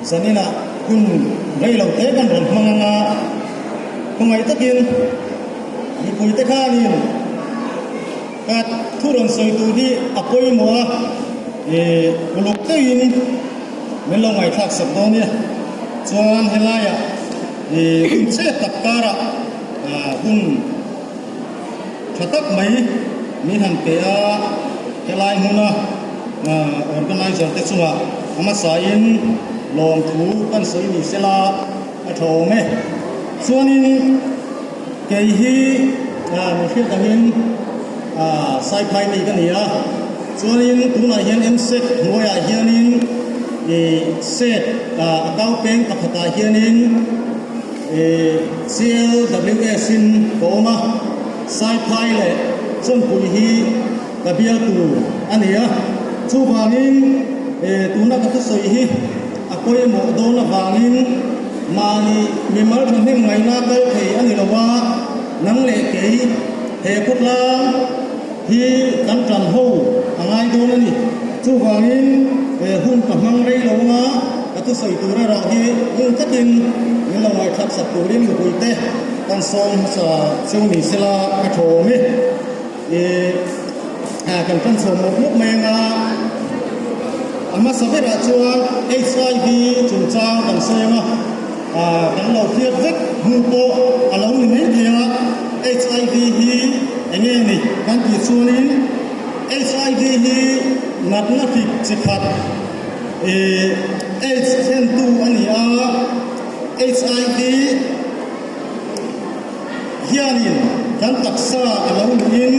Zaninah hun rei lo te kan rawn hmang anga khawngaih takin mipuite khanin ka thu rawn sawi tur hi a pawimawh a, ih uluk deuhin min lo ngaihthlak sak dawn nia. Chuan helaiah ih hun che tak karah hun tha tak mai min han pe a, helai hmuna organizer te chungah a hmasain lawmthu kan sawi ni sela a tha awm e. Chuanin kei hi min hriat angin Saiphai mi ka ni a, chuanin tunah hian MSEC hnuaiah hianin set a kau peng pakhatah hianin CLWS in ka awm a, Saiphai leh Chawnpui hi ka bial tur a ni a, chuvangin tuna ka thusawi hi a pawimawh dawn avangin mahni mimal thahnem ngaihna kal thei a ni lo a, nang leh kei he khawtlang hi kan tan ho a ngai dawn a ni. Chuvangin hun ka hmang rei lo anga ka thusawi tur erawh hi ngun takin min lo ngaihthlak sak turin mipuite kan sawm hmasa cheu ni sela ka tha awm e. Ih kan tan chhuah mawp mawp mai anga a hmasa berah chuan HIV chungchang kan sawi anga kan lo hriat vek hnu pawh a lo ni mai thei a, HIV hi eng nge ni kan tih chuanin HIV hi natna hrik chi khat ih AIDS thlentu a ni a, HIV hianin kan taksa a lo luhin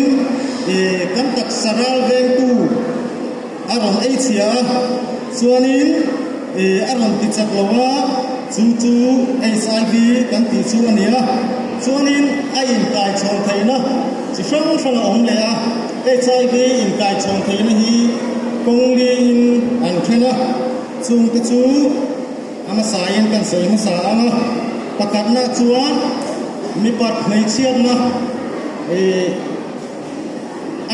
ih kan taksa ral vengtu a rawn ei chhia a, chuanin ih a rawn ti chak lo a, chu chu HIV kan tih chu a ni a, chuanin a inkai chhawn theihna chi hrang hrang a awm leh a, HIV inkai chhawn theihna hi kawng liin an then a, chungte chu. A hmasain kan sawi hmasa ang a, pakhatna chuan mipat hmeichhiatna ih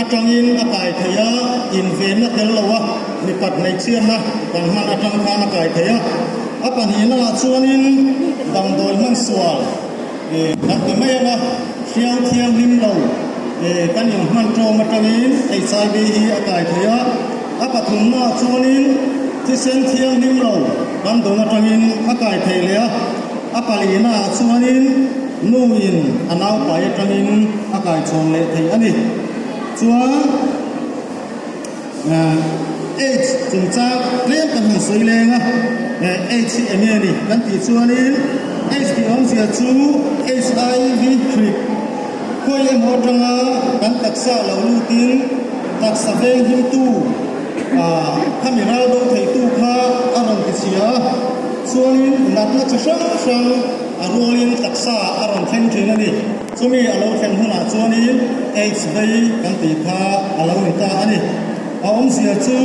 atangin a kai thei a, invenna tel lo a mipat hmeichhiatna kan hman atang khan a kai thei a. A pahnihna ah chuanin damdawi hman sual ih kan ti mai ang a, hriau thianghlim lo ih kan inhman tawm atangin HIV hi a kai thei a. A pathumna ah chuanin thisen thianghlim lo kan dawn atangin a kai thei leh a, a palihna ah chuanin nu in a naupai atangin a kai chhawn leh thei a ni. Chuan AIDS chungchang tlem kan han sawi leng a, AIDS hi eng nge ni kan tih chuanin AIDS tih awmzia chu HIV hrik khawi emaw atanga kan taksa lo lutin, Taksa veng himtu khami ral do theitu kha a rawn ti chhia a, chuanin natna chi hrang hrang a rualin taksa a rawn thleng thin a ni. Chumi a lo thlen hunah chuanin AIDS vei kan tih kha a lo ni ta a ni. A awmzia chu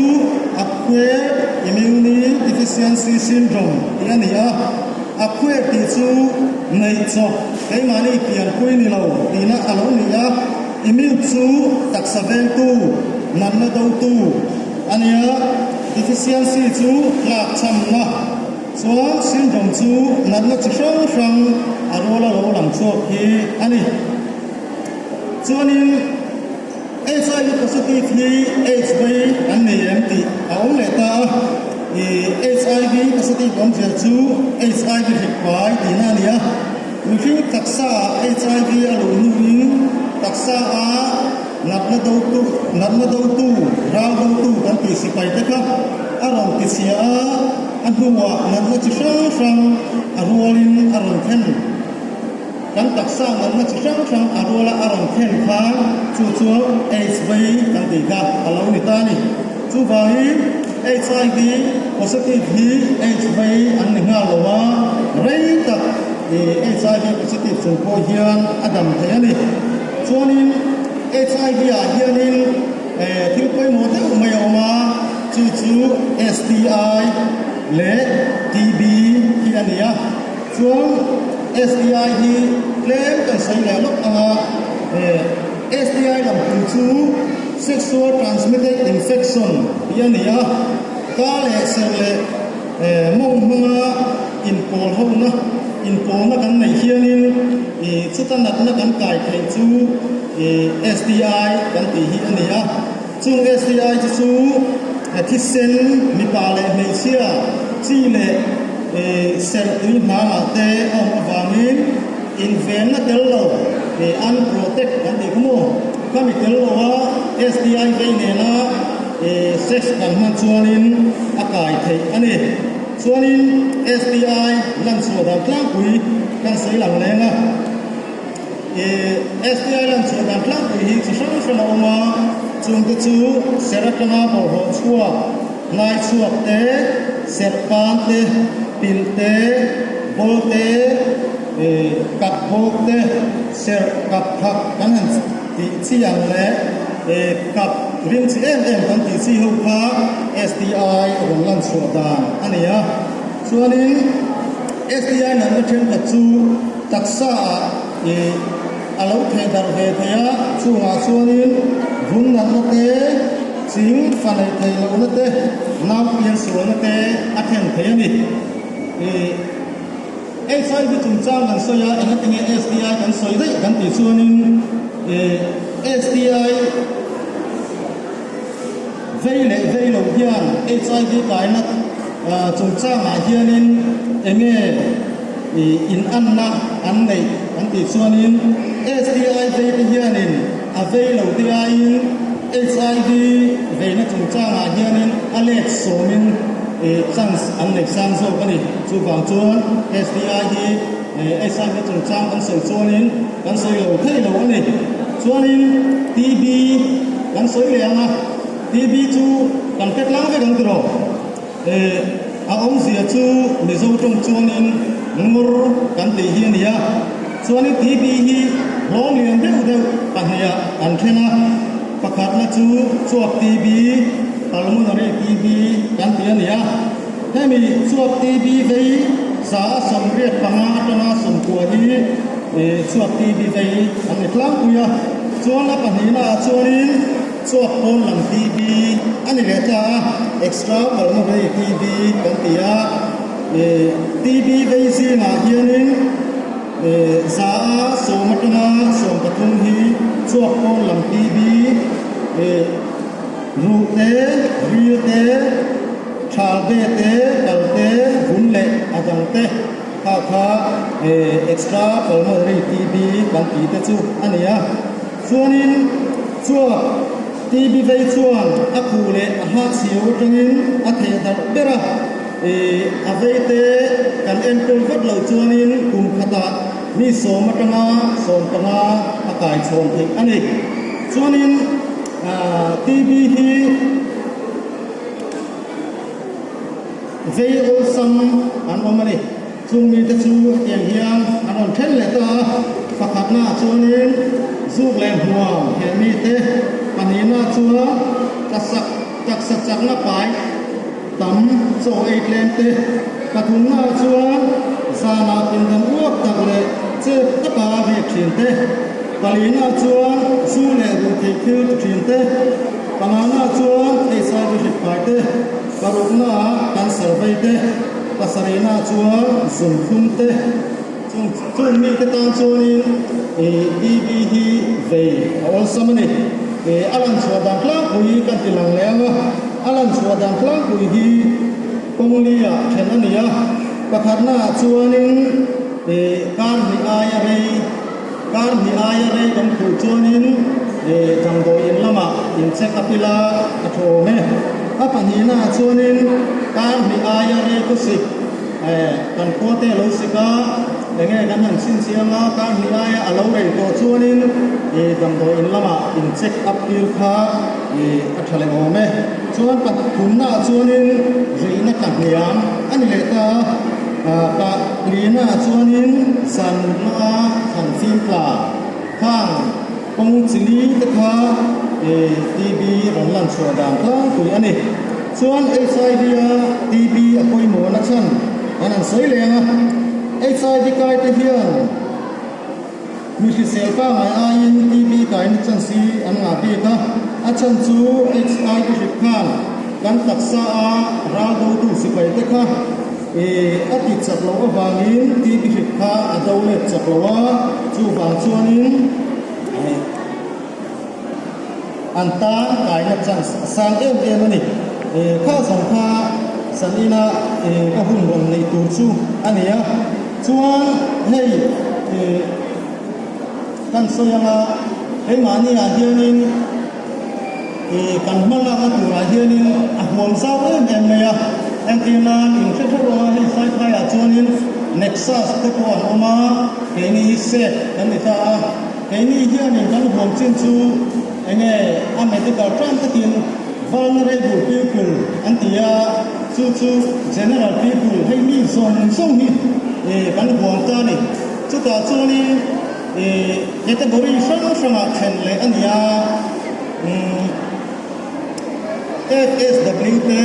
Acquired Immune Deficiency Syndrome tih a ni a, Acquired tih chu neih chawp keimahni pianpui ni lo tihna a lo ni a. Immune chu taksa vengtu, natna dotu a nia, deficiency chu tlakchhamna, chuan syndrome chu natna chi hrang hrang a ruala lo lang chhuak hi a ni. Chuanin HIV positive hi AIDS vei an nei em tih a awm leh ta a, ih HIV positive awmzia chu HIV hrik pai tihna a ni a. Mihring taksa ah HIV a luh hnuin taksa a natna dotu natna dotu ral dotu kan tih sipai te kha a rawn ti chhia a, a hnuah natna chi hrang hrang a rualin a rawn thlen. Kan taksa natna chi hrang hrang a ruala a rawn thlen khan chu chu AIDS vei kan tih kha a lo ni ta a ni. Chuvangin HIV positive hi AIDS vei an ni nghal lo a, rei tak HIV positive chung pawh hian a dam thei a ni. Chuanin HIV ah hianin thil pawimawh deuh mai a awm a, chu chu STI leh TB hi a ni a. Chuan STI hi tlem kan sawi leh lawk ang a, STI lam pui chu Sexual Transmitted Infection tih a ni a, ka leh serh leh. Mawng hmanga inpawl hona, inpawlna kan neih hianin chuta natna kan kai theih chu STI kan tih hi a ni a. Chung STI te chu thisen, mipa leh hmeichhia, chi leh serh tui hnangah te a awm avangin invenna tel lo, unprotect kan tih kha maw, khami tel loa STI vei nena sex kan hman chuanin a kai theih a ni. Chuanin STI lanchhuah dan tlangpui kan sawi lang leng a. STI lan chhuah dan tlangpui hi chi hrang hrang a awm a, chungte chu serh atanga bawlhhlawh chhuak, hnai chhuak te, serh pan te, pilh te, bawl te, kap bawk te, serh kap thak kan han tih chi ang leh kap rim chi em em kan tih chi ho kha STI rawn lan chhuah dan a ni a. Chuanin STI natna thenkhat chu taksa ah ih a lo theh darh ve thei a, chungah chuanin vun natna te, ching fa neih theih lohna te, nau pian sualna te a thlen thei a ni. Ih HIV chungchang kan sawi a, engatinge STI kan sawi daih kan tih chuanin ih STI Vei leh vei lo hian HIV kaina chungchangah hianin enge inanna an neih an tih chuanin STI vei te hianin a vei lo te aiin HIV veina chungchangah hianin a let sawmin chance an nei sang zawk a ni. Chuvang chuan STI hi HIV chungchang kan sawi chuanin kan sawi lo thei lo a ni. Chuanin TB kan sawi leh ang a, TB chu kan hre tlang vek ang tiraw? A awmzia chu Mizo tawng chuanin ngawr kan tih hi a ni a. Chuanin TB hi hlawng lian deuh deuh pahniha an then a, pakhatna chu chuap TB, pulmonary TB kan tih a ni a. Hemi chuap TB vei 185 atanga 90 hi chuap TB vei an ni tlangpui a, chuan a pahnihna ah chuanin chuap pawn lam TB a ni leh ta a, extra pulmonary TB kan ti a, TB vei zingah hianin 110 atanga 13 hi chuap pawn lam TB, Ruh te, ril te, thal ve te, kal te, vun leh a dang te kha kha extra pulmonary TB kan tih te chu a ni a. Chuanin chuap TB vei chuan a khuh leh a hahchhiau atangin a theh darh ber a, a vei te kan enkawl vat loh chuanin kum khatah mi 10 atanga 15 a kaichhawn theih a ni. Chuanin. TB hi vei awlsam an awm a ni. Chung mite chu hetiang hian an rawn then leh ta a, pakhatnaah chuanin zuk leh hmuam he mite, pahnihnaah chuan taksa chakna pai tam chaw ei tlem te, pathumnaah chuan zanah pindan uap tak leh chep taka riak thin te, palinaah chuan zu leh ruhtheih thil ti thin te, panganaah chuan HIV hrik pai te, paruknaah cancer vei te, pasarihnaah chuan zunthum te. Chung mite tan chuanin TB hi vei a awlsam a ni. A lan chhuah dan tlangpui kan ti lang leh ang a, a lan chhuah dan tlangpui hi kawngli-ah then a ni a. Pakhatnaah chuanin kar hnih aia rei, kar hnih aia rei kan khuh chuanin damdawi in lamah in check up ila a tha awm e. A pahnihnaah chuanin kar hnih aia rei khawsik. Kan khua te a lo sik a, enge kan han chhin chiang a, kar hnih aia a lo rei tawh chuanin damdawi in lamah in check up tir kha a tha leh awm e. Chuan pathumnaah chuanin rihna tla hniam a ni leh ta a, pahlinaah chuanin zan mutna a thlan fim tla khang kawng chi li te kha TB rawn lan chhuah dan tlangpui a ni. Chuan HIV a TB a pawimawhna chhan an han sawi leng a, HIV kai te hian mi hrisel pangngai aiin TB kaina chance hi an ngah bik a, a chhan chu HIV hrik khan. kan taksa a ral dotu sipai te kha a ti chak loh avangin TB hrik kha a do let chak lo a, chuvang chuanin an tan kaina chance a sang em em a ni. Kha zawng kha Sanina ka hun rawn neih tur chu a ni a, chuan hei kan sawi anga keimahni ah hianin kan hma lakna turah hianin a huam zau em em mai a, entir nan in hre hreuh anga hei Saiphai ah chuanin Nexus te pawh an awm a, keini hi Sep kan ni ta a, keini hianin kan huam chin chu enge a medical term takin vulnerable people an ti a, chu chu general people hei mi zawng zawng hi kan huam ta a ni. Chutah chuanin category hrang hrangah then leh a ni a, FSW te,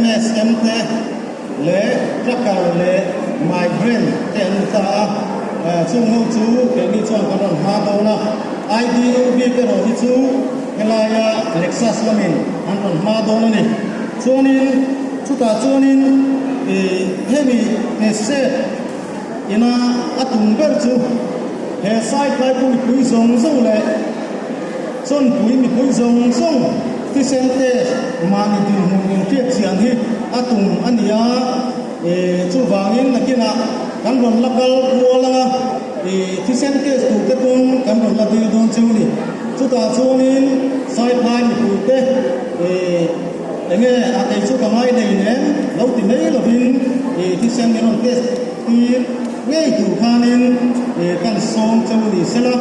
MSM te leh trucker leh migrant te an ni ta a. Chung ho chu keini chuan kan rawn hma dawn a, IDO bik erawh hi chu helaia Lexus lamin an rawn hma dawn a ni. Chuanin chutah chuanin hemi set Ina a tum ber chu he Saitlaipu mipui zawng zawng leh Chawnpui mipui zawng zawng thisen test mahni dinhmun inhriat chian hi a tum a ni a, chuvangin nakinah kan rawn la kal kual anga thisen test tur te pawn kan rawn la dil dawn cheu ni. Chutah chuanin Saitlai mipuite Enge a kei chu ka ngai nei nen lo ti mai lovin i thisen min rawn test tir ngei tur khanin kan sawm cheu ni sela.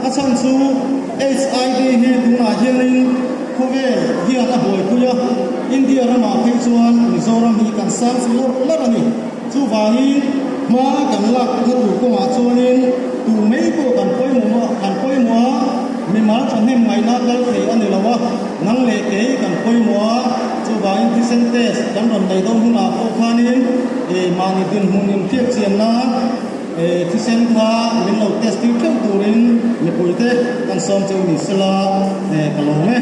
A chhan chu HIV hi tunah hianin khawvel hian a buaipui a, India ramah phei chuan Mizoram hi kan sang chu lawrh lawrh a ni. Chuvangin hma kan lak na tur kawngah chuanin tu mai pawh kan pawimawh kan pawimawh a, mimal thahnem ngaihna kal thei a ni lo a, nang leh kei kan pawimawh a, chuvangin thisen test kan rawn nei dawn hunah pawh khanin mahni dinhmun inhriat chian nan thisen kha min lo test tir theuh turin mipuite kan sawm cheu ni sela ka lawm e.